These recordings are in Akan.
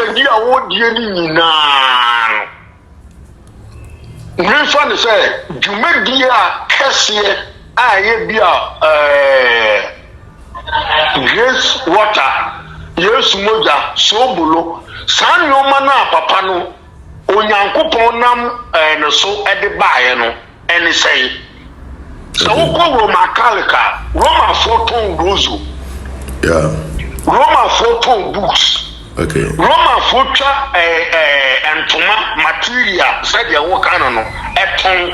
dwumadi a wɔredie no nyinaa no, memfa no sɛ dwumadie a kɛseɛ a ɛyɛ bi a ɛɛ grace water, Yesu mogya, soobolo, saa nneɛma no a papa no Onyankopɔn nam ɛɛ ne so de baeɛ no ɛne sɛn? Sɛ wokɔ Roma Catholic a, Romafoɔ tɔn roso. Yeah. Romafoɔ tɔn books. Okay. Romafoɔ twa ɛɛ ɛɛ ntoma material sɛdeɛ woka no no ɛtɔn.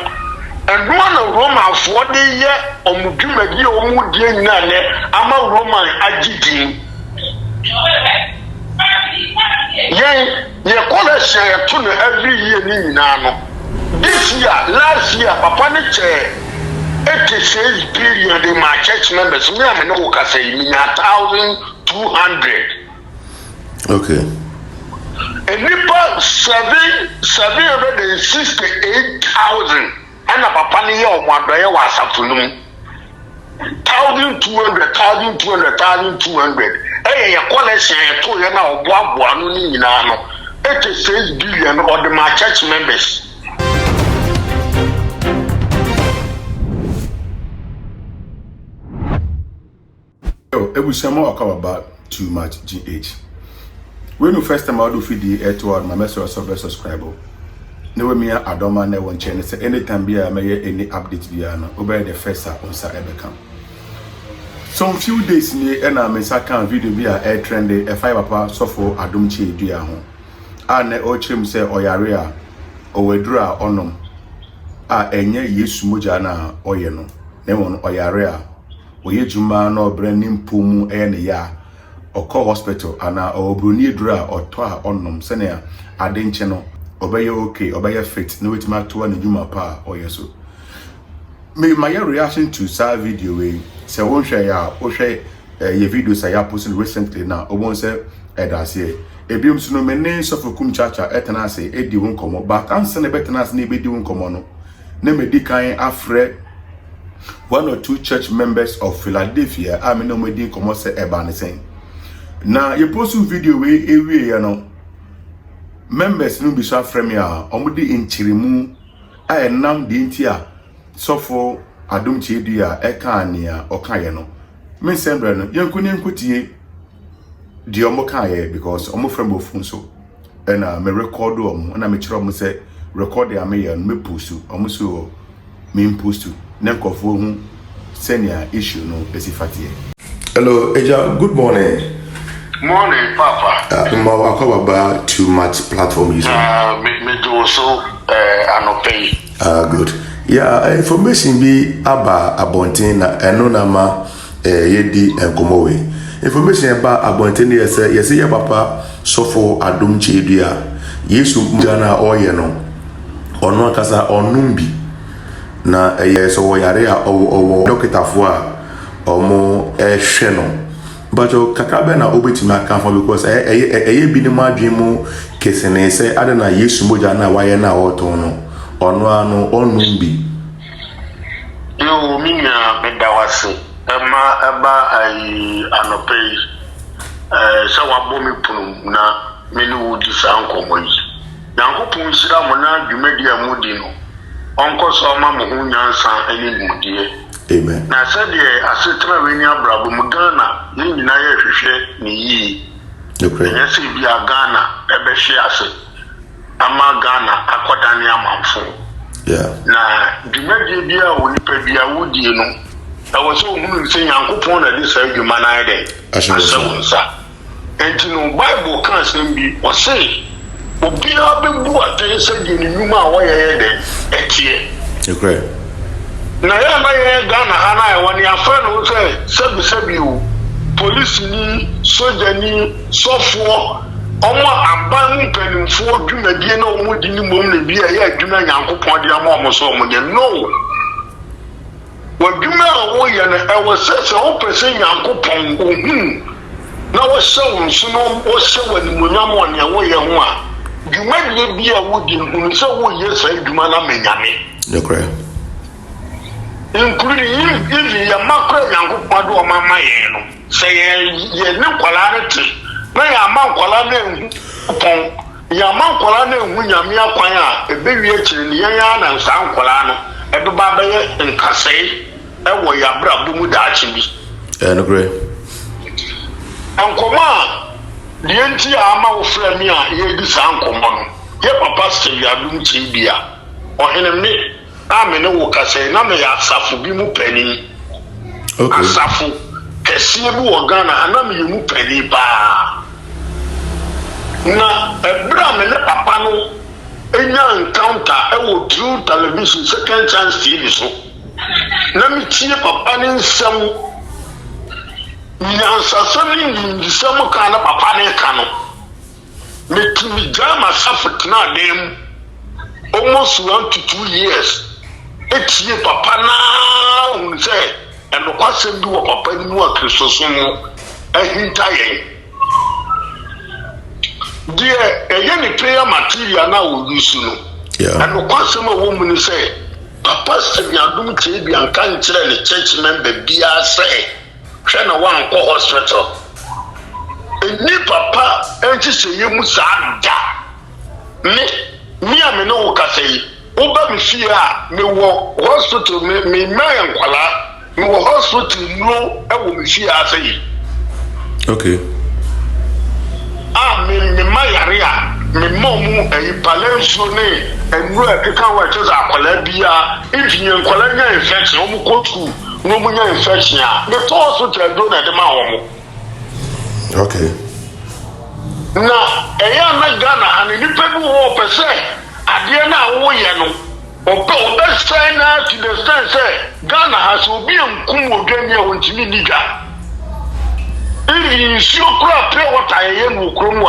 Ɛnoa na Romafoɔ de yɛ wɔn dwumadi a wɔn die nyinaa nɛ ama Roman agye din. Yɛn yɛ collection a yɛto no every year ne nyinaa no, this year, last year papa no kyɛɛ 86 billion de maa church members. Me a me ne wo kasa yi, menya 1,200. Okay. Nnipa 7, 768,000 ɛna papa no yɛ ɔmo adɔeɛ wɔ asafo no mu. 1,200, 1,200, 1,200. Ɛyɛ yɛ collection a yɛto yɛ na ɔboaboa ano no nyinaa no. 86 billion ɔde maa church members. Yo, ebusua ma ɔka waba too much gh. Wei no first time a wode fidie ɛto a ma mɛsrɛ sɛ wobɛ subscribe na wamia adɔma na ɛwɔ nkyɛn no sɛ anytime bi a mɛyɛ any update biara no, wobɛyɛ the first a wo nsa ɛbɛka. Some few days nie ɛna me nsa ka video bi a ɛtrend ɛfa yɛ papa Sɔfo Adom Kyei Dua ho a na ɔrekyerɛ mu sɛ ɔyare a ɔwɔ aduru a ɔnom a ɛnyɛ Yesu mogya no a ɔyɛ no, na mmom no ɔyare a ɔyɛ adwuma na ɔbrɛ ne mpo mu ɛyɛ ne yɛ a, ɔkɔ hospital anaa ɔwɔ buroni aduru a ɔtɔ a ɔnom sɛnea ade nkye no ɔbɛyɛ okay, ɔbɛyɛ fit na watumi atoa ne dwuma pa a ɔyɛ so. Me ma yɛ reaction to saa video wei. Sɛ wonhwɛ yɛ a, wohwɛ yɛ videos a yɛapost no recently na wobɛhu sɛ ɛda aseɛ. Ebiom nso no, me ne Sɔfo Kum Chacha ɛtena ase ɛdi wo nkɔmmɔ, but ansa na ɛbɛtena ase na ɛbɛdi wo nkɔmmɔ no, na medi kan afrɛ one or two church members of Philadelphia a me ne wɔn adi nkɔmmɔ sɛ ɛba ne sɛn. Na yɛpost video wei ewieɛ no, members no bi so afrɛ me a wɔde nkyerɛmu a ɛnam deɛ nti a Sɔfo Adom Kyei Dua ɛkaa nea ɔkaeɛ no. Me nsɛm brɛ no, yɛnko ne nkotie deɛ ɔmo kaeɛ because ɔmo frɛ me wɔ phone so ɛna me record ɔmo, ɛna mekyerɛ ɔmo sɛ record a meyɛ no me post ɔmo so me post na nkurɔfoɔ hu sɛnea issue no esi fateɛ. Hello, Eja, good morning. Morning, Papa. Ma wakɔ baba too much platform yi so. Me do so anɔpɛ yi. Ah, good. Yeah, information bi aba abɔnten na ɛno na ma yɛdi nkɔmmɔ wei. Information ɛba abɔnten no yɛ sɛ yɛsɛ yɛ papa Sɔfo Adom Kyei Dua, Yesu mogya no a ɔreyɛ no, ɔno ankasa ɔnom bi. Na ɛyɛ sɛ ɔwɔ a ɔwɔ dɔkitafoɔ a ɔmo ɛhwɛ no. Mpakyɛw, kakra bɛn na wobɛtumi aka fa because ɛyɛ binom adwene mu kesene sɛ ade na Yesu mogya no a wayɛ no a ɔretɔn no, ɔno ara no ɔnnom bi. Yo, me nua, meda wo ase ɛma ɛba ayi anɔpɛ yi sɛ wabɔ me pono mu na me ne wo di saa nkɔmmɔ yi. Nyankopɔn nhyira mo na dwumadi a modi no, ɔnkɔ so ama mo ho nyansa ne nimdeɛ. Amen. Na sɛdeɛ asetena wei ne abrabɔ mu Ghana, yɛn nyinaa yɛhwehwɛ ne yie. Ɛnyɛ sɛ bi a Ghana ɛbɛhwe ase ama Ghana akɔdane amanfo. Na dwumadie bi a onipa bi a wodie no, ɛwɔ sɛ ohunu sɛ Nyankopɔn na de saa adwuma no ayɛ dɛn ahyɛ wo nsa. Nti no Bible ka asɛm bi, ɔse obiara bɛbu atɛn sɛdeɛ ne nnwuma a wɔyɛ yɛ dɛn ɛteɛ. Na yɛ a na yɛyɛ Ghana ha na ɛwɔ ne afrɛ no sɛ sɛbisɛbi o, polisini, sogyani, sɔfoɔ, ɔmo a aban mu mpanimfoɔ dwumadie na ɔmo di ne mmom na bi a ɛyɛ adwuma Nyankopɔn de ama ɔmo sɛ ɔmo nyɛ no. W'adwuma a woyɛ no, ɛwɔ sɛ wopɛ sɛ Nyankopɔn ohunu na wɔhyɛ wo nso na wɔhyɛ wo animuonyam wɔ nea woyɛ ho a, dwumadie bi a wodi no, hunu sɛ woyɛ saa adwuma no ama Nyame. Including even yɛn mma kora Nyankopɔn de ɔma ama yɛn no, sɛ yɛn yɛn ne nkwadaa no te na yɛn ama nkwadaa no ehu. Nyankopɔn, yɛamma nkwadaa no anhu Nyame akwan a, ɛbɛwie akyire no, yɛn ara na saa nkwadaa no ɛbɛba abɛyɛ nkasɛe wɔ yɛn abrabɔ mu daakye bi. Ɛyɛ nokorɛ. Nkɔmmɔ a, deɛ nti a ama wofrɛ me a yɛredi saa nkɔmmɔ no, yɛ papa Steve Adom Kyei-Duah, ɔhene me a me ne wo kasa yi, na meyɛ asafo bi mu panin. Okay. Asafo kɛseɛ bi wɔ Ghana ha, na meyɛ mu panin paa. Na ɛberɛ a me ne papa no nya encounter wɔ True Television, Second Chance TV so, na metie papa ne nsɛm, nyansasɛm ne nimdesɛm ka na papa ne ka no, Metumi gyaa m'asafo tenaa dan mu almost 1 to 2 years etie papa naa hunu sɛ ɛnokwasɛm bi wɔ papa no mu a Kristosom mu ahinta yɛn. Deɛ ɛyɛ ne prayer material no a wɔyi so no, ɛnokwasɛm a ɛwɔ mu ne sɛ Papa Stephen Adom Kyei-Duah nka nkyerɛ ne church member biara sɛ hwɛ na wankɔ hospital. Ɛnni papa nhyehyɛeɛ mu saa da. Me a me ne wo kasa yi, woba me fie a, mewɔ hospital, me mma yɛ nkwalaa, mewɔ hospital nnuro wɔ me fie ase yi. A me mma yare a, me mma ɔmo ayi pala nsuo ne nnuro a ɛkeka ho a ɛkyerɛ sɛ akwadaa biara, if yɛn nkwadaa nya infection, ɔmo kɔ school na ɔmo nya infection a, metɔ hospital aduro na ɛde ma wɔn. Na ɛyɛ a na Ghana ha no, nipa bi wɔ hɔ ɔpɛ sɛ adeɛ no a woyɛ no, ɔpɛ ɔbɛsɛn na to the extent sɛ Ghana ha sɛ obi nkum odwani a ɔntumi nni dwa. Even nsuo koraa, pure water yɛyɛ no wɔ kurom a,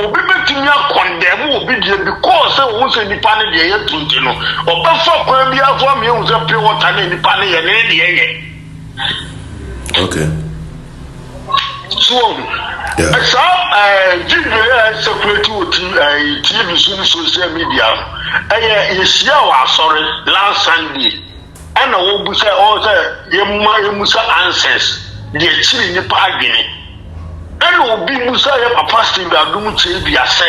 obi bɛtumi akɔndɛm obi deɛ because sɛ ohun sɛ nipa no deɛ yɛ tunti no, ɔbɛfa kwan bi aso ama ehu sɛ pure water ne nipa no yɛ ne deɛ yɛ. So ohun saa video yɛ circulate wɔ TV so ne social media no, ɛyɛ yɛhyia wɔ asɔre last Sunday ɛna wɔbu sɛ ɔwɔ sɛ yɛma yɛmusa answers deɛ kyiri nipa adwene, ɛna obi busa yɛ papa Steve Adom Kyei-Duah sɛ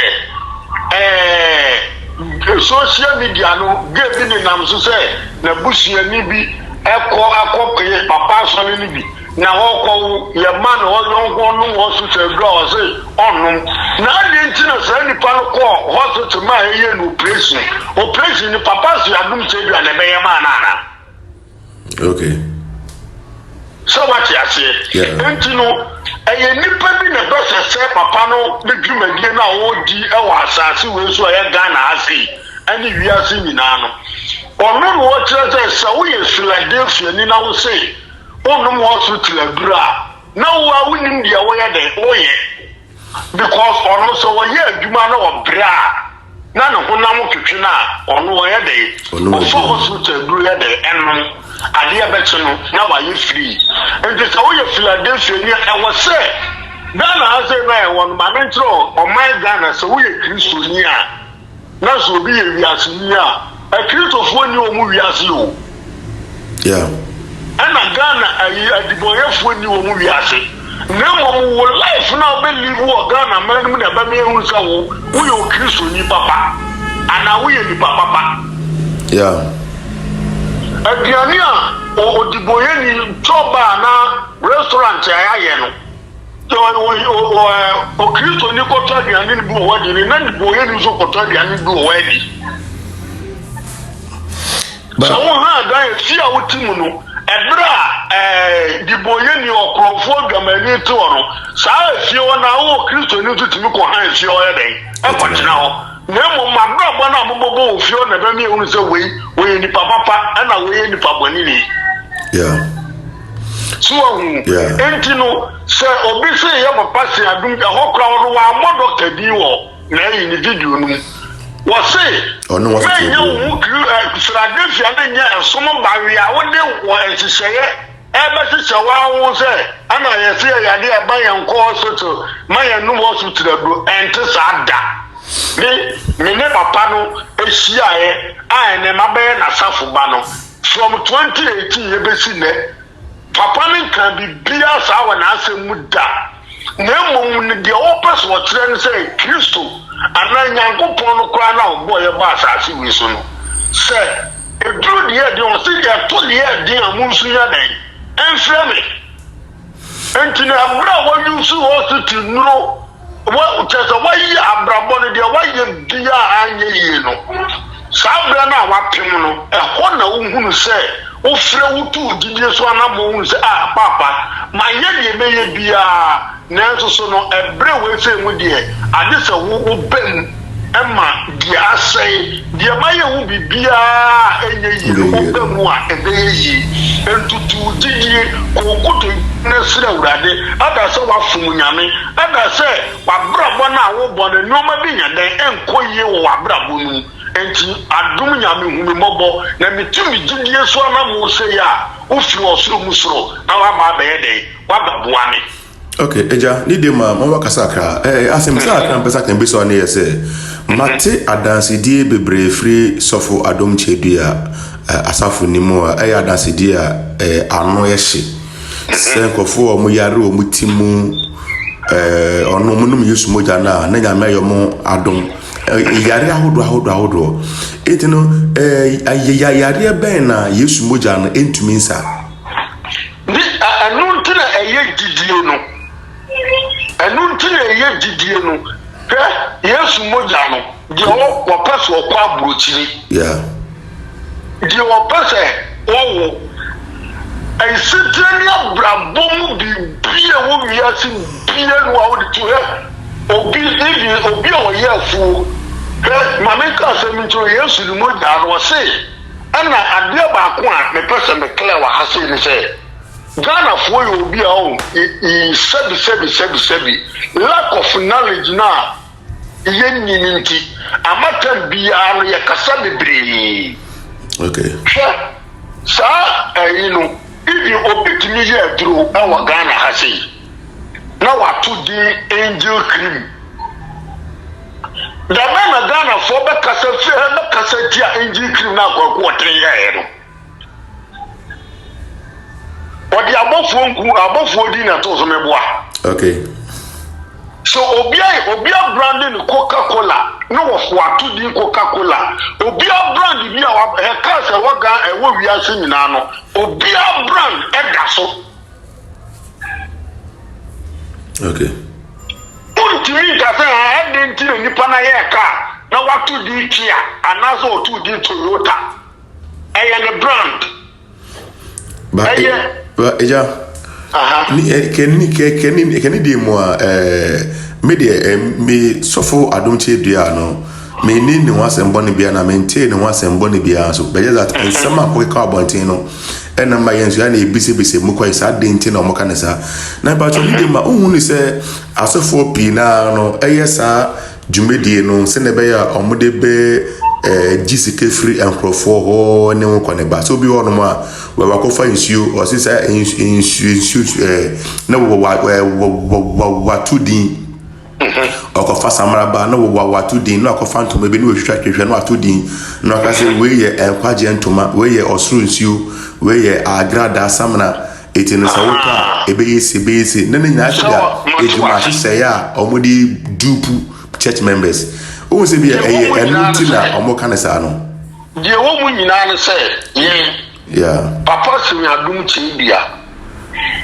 social media no gay bi nenam so sɛ n'abusuani bi ɛkɔ akɔ yɛ papa asɔre no bi na ɔkɔ yɛ ma no ɔyɔnko ɔnom hospital aduru a ɔse ɔnom, na adeɛ nti na saa nipa no kɔɔ hospital ma ɛyɛ no operation ni papa Steve Adom Kyei-Duah na ɛbɛyɛ maa no ana? Sɛ wate aseɛ? Nti no ɛyɛ nipa bi na ɛbɛsɛ sɛ papa no ne dwumadie no a ɔredi wɔ asase wei so a ɛyɛ Ghana ase yi ɛne wiase nyinaa no, ɔno na ɔkyerɛ sɛ woyɛ Philadelphia ni na wo se wonom hospital aduru a, na wo a wonim deɛ woyɛ dɛ woyɛ, because ɔno sɛ ɔyɛ adwuma na ɔbrɛ a na ne honam twetwe no a, ɔno ɔyɛ dɛ ɔfa hospital aduru yɛ dɛ ɛnom, adeɛ bɛkye no na wayɛ free. Nti sɛ woyɛ Philadelphia ni a, ɛwɔ sɛ Ghana ha sɛ na ɛwɔ no, maame nkyerɛ ɔman Ghana, sɛ woyɛ Kristoni a na sɛ obi yɛ wiaseni a, akristofoɔ ni wɔn wiase o. Ɛna Ghana ayi adibɔnyɛfoɔ ni wɔn wiase, na mmom wo life na wobɛ live wɔ Ghana man no mu na ɛbɛma ehu sɛ wo woyɛ okristoni papa anaa woyɛ nipa papa. Aduane a odibɔnyɛni chɔba anaa restaurant a yɛayɛ no, okristoni kɔtɔ aduane no bi wɔ hɔ adi no, na dibɔnyɛni nso kɔtɔ aduane no bi wɔ hɔ adi. Sɛ wo ha dan efi a wote mu no, ɛberɛ a dibɔnyɛni ɔkorɔmfoɔ adwamani te hɔ no, saa efie hɔ na wo kristoni nso tumi kɔ ha efie hɔ yɛ dɛn ɛkɔtena hɔ, na mmom abrabɔ no a mobɔbɔ wɔ fie hɔ na ɛbɛma ehunu sɛ wei wɔyɛ nipa papa ɛna wei yɛ nipa bɔneni. So ahu? Enti no sɛ obi sɛ yɛ papa si adum ɛhɔ koraa, ɔno wammɔ doctor din wɔ na ɛyi ne video no mu, wɔse mɛnyɛ wo ho kiri Philadelphia ne nyɛ ɛsom bawe a wode wɔ nhyehyɛeɛ ɛbɛhyehyɛ wo sɛ ɛna yɛsɛ yɛ yade ɛba yɛn kɔ hospital ma yɛn nom hospital aduro. Ɛnte saa da. Me ne papa no ahyiaeɛ a ɛnɛ mabɛyɛ n'asafo ba no, from 2018 yɛbɛsi nnɛ, papa no nka biribiara saa wɔ n'asɛm mu da. Na mmom no, deɛ ɔpɛ sɛ ɔkyerɛ ne sɛ Kristo anaa Nyankopɔn no koraa no a ɔbɔɔ yɛ baa asase wei so no, sɛ ɛduru deɛ ɛden, ɔse ɛto deɛ ɛden a monsu nyɛ dɛn? Ɛmfrɛ me. Enti no ɛberɛ a wɔuse hospital nnuro, wɔ kyerɛ sɛ wɔayɛ abrabɔ no deɛ wɔayɛ biara a anyɛ yie no, saa berɛ no a wapem no, ɛhɔ na wohunu sɛ wofrɛ wotu wo gyidie so anammɔn hunu sɛ ah paapa mayɛ deɛ mɛyɛ biara nanso so no ɛberɛ wei sei mu deɛ agye sɛ wo woba mu ma deɛ asɛe, deɛ mayɛ ho biribiara a ɛnyɛ yie no, woba mu a ɛbɛyɛ yie. Ntutu wo gyidie, kɔ wo kotodwe na srɛ Awurade, ɛda sɛ woafom Nyame, ɛda sɛ w'abrabɔ no a wobɔ no nnoɔma bi nyɛ dɛn ɛnkɔ yie wɔ w'abrabɔ no mu, enti adom Nyame hu me mmɔbɔ na metu me gyidie so anamon sei a, wofiri ɔsoro mu soro na woaba abɛyɛ dɛn, woabɛboa me. Ok, agya, ne deɛ ma ma wakasa kakra. Eh, asɛm sɛ akra mpɛ sɛ aka bi sɛ ne yɛ sɛ mate adansedie bebree firi sɔfo Adom Kyedua eh, asafo no mu a ɛyɛ adansedie a eh, ano yɛ hye sɛ nkurɔfoɔ a wɔn yare wɔn ti mu eh, ɔno wɔn nom Yesu mogya no a na Nyame ayɛ wɔn adom eh, yare ahodoɔ ahodoɔ ahodoɔ enti no eh, yareɛ bɛn na Yesu mogya no ntumi nsa? Ne, ɛ, ɛno nti na ɛyɛ gyidie no. Ɛno nti na ɛyɛ gyidie no. Hwɛ, Yesu mogya no, deɛ ɔ, wɔpɛ sɛ ɔkɔ aburokyiri. Yeah. Deɛ wɔpɛ sɛ wɔwo. Nsetena ne abrabɔ mu biribi a ɛwɔ wiase bia no a wode to hwɛ obi even obi a ɔyɛ afuo hwɛ ma menka asɛm nkyerɛ Yesu ne mogya no ɔse Ɛna adeɛ baako a mepɛ sɛ me clear wɔ ha sei ne sɛ, Ghanafoɔ yɛ obi a ɔho sɛbi sɛbi sɛbi sɛbi lack of knowledge no a yɛnni no nti ama tam biara no yɛkasa bebree. Okay. Hwɛ saa ɛyi no even obi tumi yɛ aduro ɛwɔ Ghana ha sei na wato din angel cream. Da bɛn na Ghanafoɔ bɛkasa firi ha bɛkasa tia engine cream no a Kwaku Ɔtene yɛeɛ no? Ɔde abɔfoɔ nku abɔfoɔ din na ɛtoo so meboa. Okay. So obi a obi abrande no Coca Cola na wɔfo ato din Coca Cola. Obi abrande bi a ɛ cars ɛwɔ Ghana ɛwɔ wiase nyinaa no obi abrand ɛda so. Okay. Wontumi nka sɛ ɛdɛn nti na nipa no ayɛɛ kaa na wato din Kia anaasɛ ɔtoo din Toyota. Ɛyɛ ne brand. Ba Ɛyɛ. Ba agya. Aha. Ni kɛni kɛni kɛni deɛ mu a ɛɛ me deɛ ɛ me sɔfo adomkye dua no me ni ne ho asɛm bɔne biara na me ntee ne ho asɛm bɔne biara nso bɛyɛ that nsɛm a kɔkeka abɔnten no Ɛna mma yɛn nso yɛa na yɛbisabisa mu kwan saa adɛn nti na wɔka no saa. Na mpakyɛ ne deɛ ma wohu ne sɛ asɔfoɔ pii naa no ɛyɛ saa dwumadie no sɛdeɛ ɛbɛyɛ a wɔde bɛ eh, gye sika firi nkurɔfoɔ hɔ ne ho kɔ ne ba. Sɛ obi hɔ nom a wakɔfa nsuo ɔse sɛ nsuo nsuo eh, na wato din Ɔkɔfa samraba na wato din, na wakɔfa ntoma bi na watwitwa twitwa na wato din, na waka sɛ wei yɛ nkwagyeɛ ntoma, wei yɛ ɔsoro nsuo, wei yɛ agradaa samina. Eti no sɛ wotɔ a ɛbɛyɛ se ɛbɛyɛ se. Na ne nyinaa sɛ deɛ adwuma ahyehyɛeɛ a wɔde dupe church members. Wohu sɛ bi ɛyɛ ɛno nti na wɔka no saa no. Deɛ ɛwɔ mu nyinaa ne sɛ yɛn Yeah. Papa Simiadum Kyei-Duah,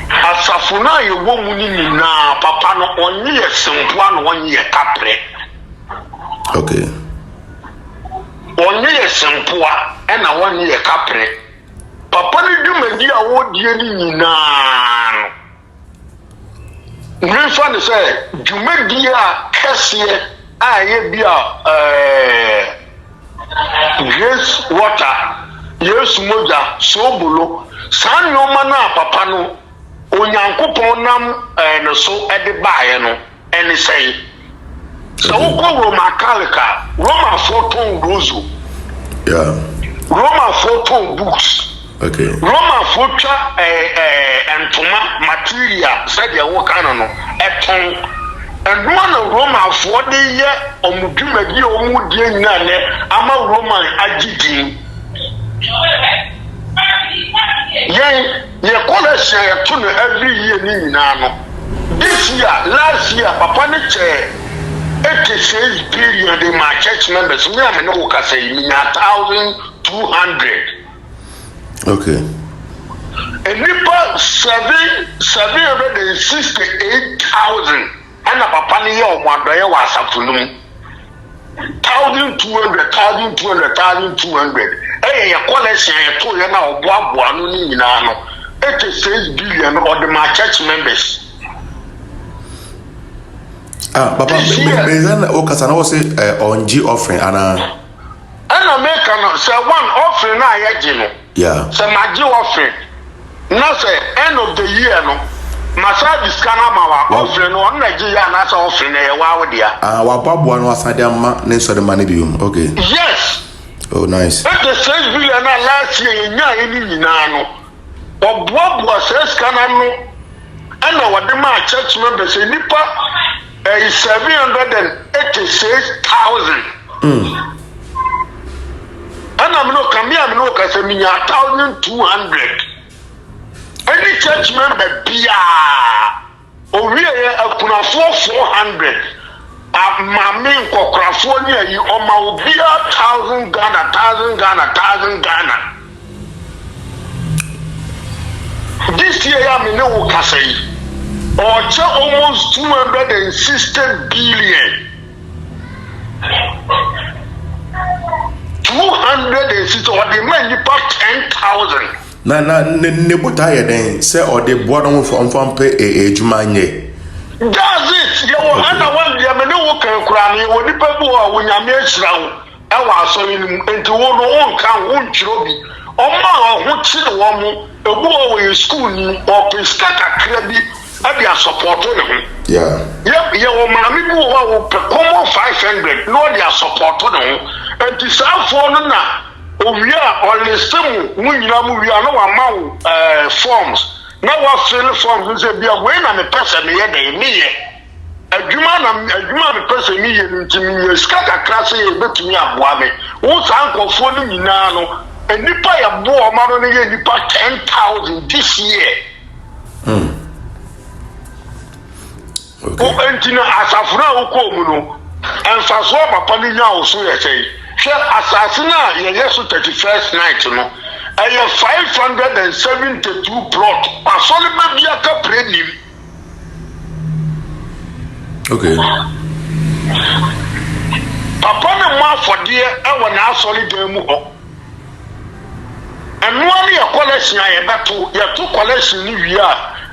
asafo no a yɛwɔ mu no nyinaa, papa no ɔnye yɛ sempoa na ɔnye yɛ kaprɛ. Okay. Ɔnye yɛ sempoa ɛna ɔnye yɛ kaprɛ. Papa no dwumadi a ɔredie no nyinaa no, Memfa no sɛ dwumadie a kɛseɛ a ɛyɛ bi a ɛɛ grace water, Yesu mogya, soobolo, saa nneɛma no a papa no Onyankopɔn nam ɛɛ ne so de baeɛ no ɛne sɛn? Sɛ wokɔ Roma Catholic a, Romafoɔ tɔn roso. Yeah. Romafoɔ tɔn books. Okay. Romafoɔ twa ɛɛ ɛɛ ntoma material sɛdeɛ woka no no ɛtɔn. Ɛnoa na Romafoɔ de yɛ wɔn dwumadi a wɔn die nyinaa nɛ ama Roman agye din. Yɛn yɛ collection a yɛto no every year ne nyinaa no. This year, last year, papa no kyɛɛ 86 billion de maa church members. Me a me ne wo kasa yi, menya 1,200. Nnipa 7, 768,000 ɛna papa no yɛ ɔmo adɔyɛ wɔ asafo no mu. 1,200, 1,200, 1,200. Ɛyɛ yɛ collection a yɛto yɛ na ɔboaboa no ne nyinaa no. 86 billion ɔde maa church members. Ah, papa, me me na wokasa na wɔ sɛ ɔngye offering anaa? Ɛna meka no sɛ one offering no a yɛgye no, sɛ magye offering na sɛ end of the year no masa de sika no ama wa, offering no ɔno na gye yɛ anaasɛ offering no ɛyɛ waa wo dea? Ah, waboaboa no asan de ama ne nsɔre ma no bio. Okay. Yes. Oh, nice. 86 billion a last year yɛnyaeɛ no nyinaa no, ɔboaboa saa sika no ano ɛna wɔde maa church members, nnipa ɛyɛ 786,000. Ɛna me no ka me a me no ka sɛ menya 1,200. Ɛne church member biaa owieɛ, akunafoɔ 400, maame nkɔkorafoɔ ne ayi, ɔma obiara 1,000 Ghana, 1,000 Ghana, 1,000 Ghana. This year a me ne wo kasa yi, ɔkyɛ almost 260 billion, 260, ɔde ma nipa 10,000. Na ne botaa yɛ dɛn sɛ ɔde boa no ho ɔmfa mpɛ adwuma nyɛ? That's it. Yɛwɔ ɛna wɔn deɛ me ne wo kan koraa no, yɛwɔ nipa bi wɔ a wonyame ahyira wo ɛwɔ asɔre no mu, nti wo no wonka ho, wontwerɛ bi. Ɔmo a ɔho kyere wɔn mo, ebi wɔ wɔyɛ sukuu ni, ɔpɛ sika kakra bi ɛde asupport ne ho. Yɛ yɛwɔ maame bi wɔ hɔ a wɔpɛ common 500 na ɔde asupport ne ho. Nti saa afoɔ no na owie a ɔlese mu nyinaa mu wie a na wama wo forms na wafill forms no sɛ bia wei na mepɛ sɛ meyɛ dɛn, meyɛ adwuma na adwuma a mepɛ sɛ meyɛ no, nti menya sika kakra sɛ yɛbɛtumi aboa me. Wo saa nkɔfoɔ no nyinaa no, nnipa yɛboa ɔma no yɛ nnipa 10,000 this year. Wo nti na asafo no a wokɔɔ mu no, mfasoɔ papa no nya wo so yɛ sɛn? Hwɛ, asase no a yɛyɛ so 31st night no, ɛyɛ 572 plot. Asɔre ba bi aka pere nim. Papa ne mmɔ afɔdeɛ ɛwɔ n'asɔre dan mu hɔ. Ɛnoa no yɛ collection a yɛbɛto. Yɛto collection no wie a,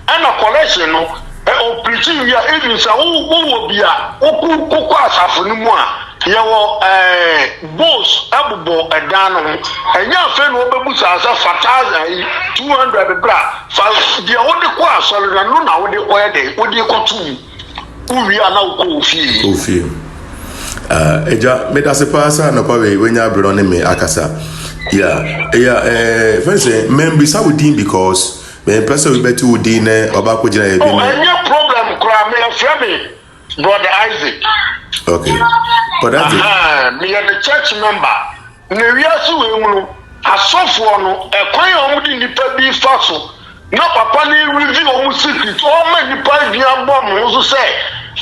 ɛna collection no ɛ ɔpreach wie a, even sɛ wowɔ bi a wokɔ kokɔ asafo no mu a, yɛwɔ bowls ɛbobɔ ɛdan no ho. Ɛnyɛ afei na wɔbɛbu saa sɛ fa 1,000 ayi 200 bra fa. Deɛ wode kɔ asɔre na no na wode kɔyɛ dɛ wode kɔto mu. Wowie a na wokɔ wo fie. Ofie. Agya, medase paa sɛ anɔpa wei wanya abere no ne me akasa. Yeah, yeah, fɛn sɛ membisa wo din because mempɛ sɛ wobɛte wo din na ɔba akɔgyina yɛ bi Oh, ne. ɛnyɛ problem koraa. Meyɛfrɛ me Brother Isaac. Okay. But that's it. Aha, meyɛ the church member. Na wiase wei mu no, asɔfoɔ no, ɛkwan a wɔde nnipa bi fa so na papa no reveal wɔn secret, ɔma nnipa adwene abɔ wɔn ho so sɛ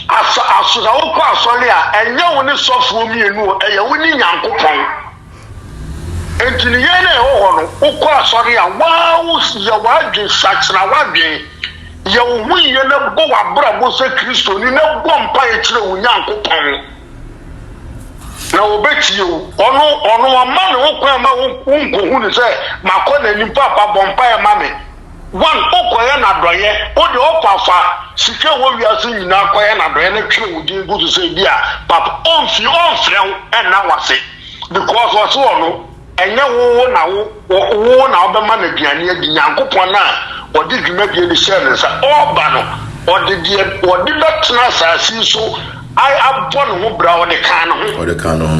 asa aso sɛ wokɔ asɔre a, ɛnyɛ wo ne sɔfoɔ mmienu o, ɛyɛ wo ne Nyankopɔn. Nti ne yɛn na ɛwɔ hɔ no, wokɔ asɔre a, waa wo yɛ w'adwen, sakyera w'adwen, yɛ wo ho yie na bɔ w'abrabɔ sɛ Kristoni na bɔ mpaeɛ kyerɛ wo Nyankopɔn na wɔbɛtie wo. Ɔno ɔma ne ho kwan ma wo wonkɔhu no sɛ makɔ n'anim, papa bɔ mpaeɛ ma me. One, wokɔyɛ n'adɔyɛ, wode ɔkɔ afa sika a ɛwɔ wiase nyinaa kɔyɛ n'adɔyɛ na twerɛ wo din gu so sɛ bi a papa ɔmfi ɔmfrɛ wo ɛnna wase because ɔse ɔno ɛnyɛ wo na wo na wobɛma no aduane adi. Nyankopɔn no a ɔde dwumadie no hyɛɛ ne nsa ɔreba no, ɔde deɛ ɔde bɛtena asase yi so abɔ ne ho bra, ɔde kaa ne ho. Ɔde ka no ho.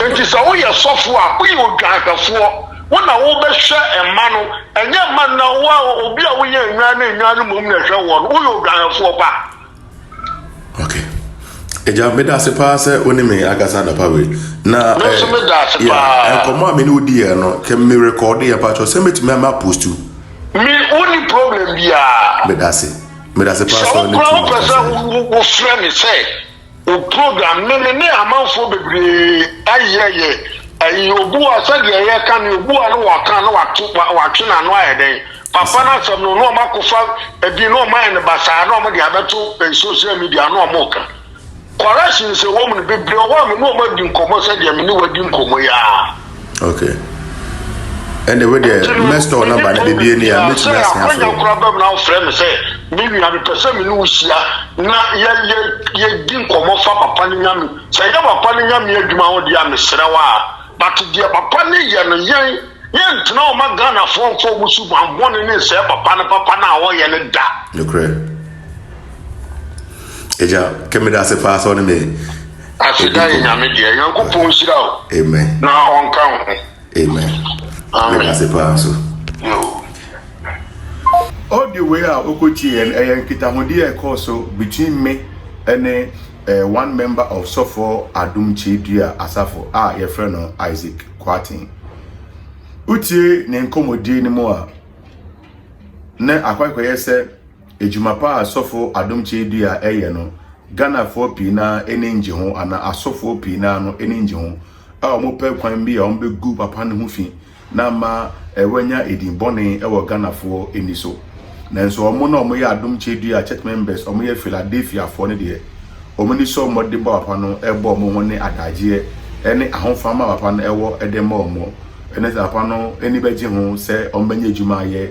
Nti sɛ woyɛ sɔfo a, woyɛ odwanhwɛfoɔ, wo na wobɛhwɛ mma no. Ɛnyɛ mma no na wo a obi a woyɛ nnwan ne nnwan no mmom na ɛhwɛ wɔ no. Woyɛ odwanhwɛfoɔ pa. Okay. Agya, meda ase paa sɛ wo ne me akasa anɔpa wei. Na Me nso meda ase paa. Nkɔmmɔ a me ne wo diiɛ no, kɛ me record yɛ pakyɛ sɛ mɛtumi ama post. Me wonni problem biara. Meda ase. Medase paa Sɛ sɛ wo ɔne koraa too wopɛ much sɛ kasa yi. wofrɛ me sɛ wo program me me ne amanfoɔ bebree ayɛ yɛ ayi obu a sɛdeɛ yɛka no obu a no waka no wato watwe n'ano ayɛ dɛn papa no asɛm no na ɔma akɔfa ebi na ɔma ayɛ no basaa na ɔmo de abɛto eh, social media na ɔmo ka Corrections a ɛwɔ mu no, bebree wɔ hɔ a me ne wɔn adi nkɔmmɔ sɛdeɛ me ne wo adi nkɔmmɔ yi ara. Okay. Ɛnde wo deɛ Nti no, mɛstɔɔ menni namba no problem bebie ni a biara. mɛtumi Sɛ asen akwanya afrɛ wo. koraa ba mu na wofrɛ me sɛ, me nua mepɛ sɛ me ne wo hyia na yɛ yɛ yɛdi nkɔmmɔ fa papa no nyame sɛ ɛnyɛ papa no nyame adwuma ho deɛ a mesrɛ wo a but deɛ papa no yɛ no yɛn yɛntena hɔ ma Ghanafoɔ mfa wɔn suban bɔne ne nsɛe papa no papa no a ɔyɛ no da. Nokorɛ. Agya, kɛ meda ase paa sɛ ɔne me Aseda yɛ Nyame deɛ. Nyankopɔn nhyira wo. Amen. Na ɔnka wo ho. Amen. Amen. Meda ase paa nso. Yo. Audio wei a wokɔtieɛ no, ɛyɛ nkitahodie a ɛkɔɔ so between me ne eh, one member of Sɔfoɔ Adom Kyei-Duah Asafo a yɛfrɛ no Isaac Kwarteng. Wotie ne nkɔmmɔdie no mu a, na akɔ akɔyɛ sɛ Adwuma pa a Sɔfo Adom Kyei-Duah yɛ no, Ghanafoɔ pii no ara ani ngye ho anaa asɔfoɔ pii no ara no ani ngye ho a wɔpɛ kwan bi a wɔbɛgu papa no ho fi na ama wanya edin bɔne wɔ Ghanafoɔ ani so. Nanso wɔn a wɔyɛ Adom Kyei-Duah church members, wɔyɛ Philadelphiafoɔ no deɛ, wɔn ani sɔ mmɔdenbɔ a papa no bɔ wɔn ho ne adagyeɛ ne ahofama a papa no wɔ de ma wɔn ne sɛ papa no ani bɛgye ho sɛ wɔbɛnya adwuma ayɛ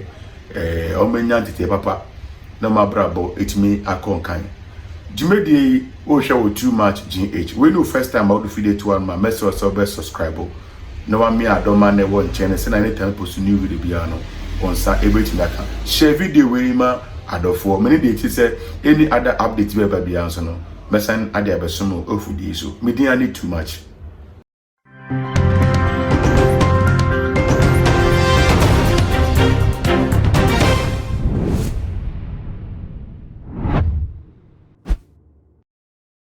eh, wɔanya ntetee papa na wɔn abrabɔ atumi akɔ nkan. Dwumadie yi, wohwɛ wɔ Too Much GH. Wei ne wo first time a wode fidie to ano ma mɛsrɛ wo sɛ wobɛ subscribe na wamea adɔma na ɛwɔ nkyɛn no sɛnea anytime post new video biara no wo nsa ɛbɛtumi aka. Share video wei ma adɔfoɔ. Mene deɛ ɛti sɛ any other update bi a ɛba biara nso no mɛsan ade abɛsom wɔ afidie so. Me din ara ne Too Much.